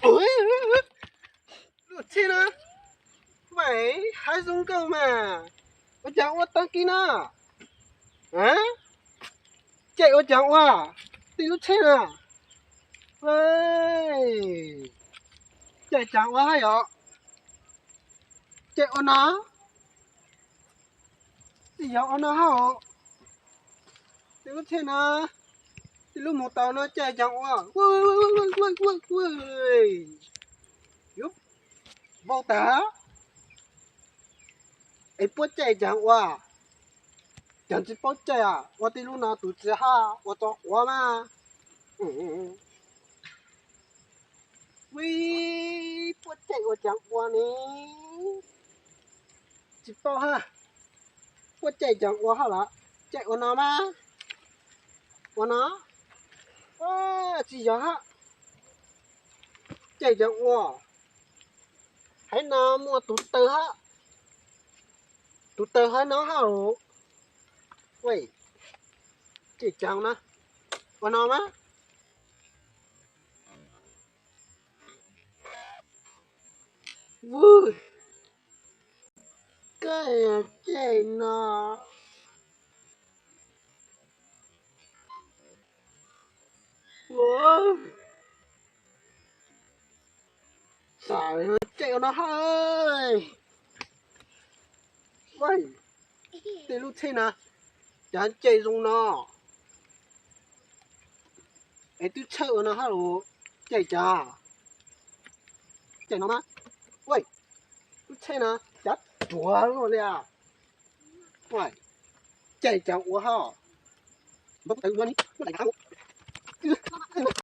Lub tsheb na, vais haib zoo nkauj mas, ua cas ua tag kis na? Caij ua cas ua, tij lub tsheb na? Caij cas ua hab yom? Caij ua no, tij yog ua no hab os. Tij lub tsheb na, tij lub mus tau no caij cas ua, yuav vau tag. Es puab caij cas ua, cas tsis paub caij a, ua tij lub no tus txiv hab ua tso quav mas. Vim puab caij ua cas ua ne, tsis paub hab. Puab caij cas ua hab los, caij ua no mas, ua no, tsis yog hab. Caij cas ua, haiv no muaj tus taw hab, tus taw hab no hab. Caij cas na, ua no mas. Vwg, koj caij no. Caij ua no hab. Tej lub tsheb na, cas caij zoo no, es twb tshawj ua no hab los, caij cas, caij no mas. Lub tsheb na, cas ruam luaj li. Caij cas ua hab, npau taws ua ni, muab daim ntawd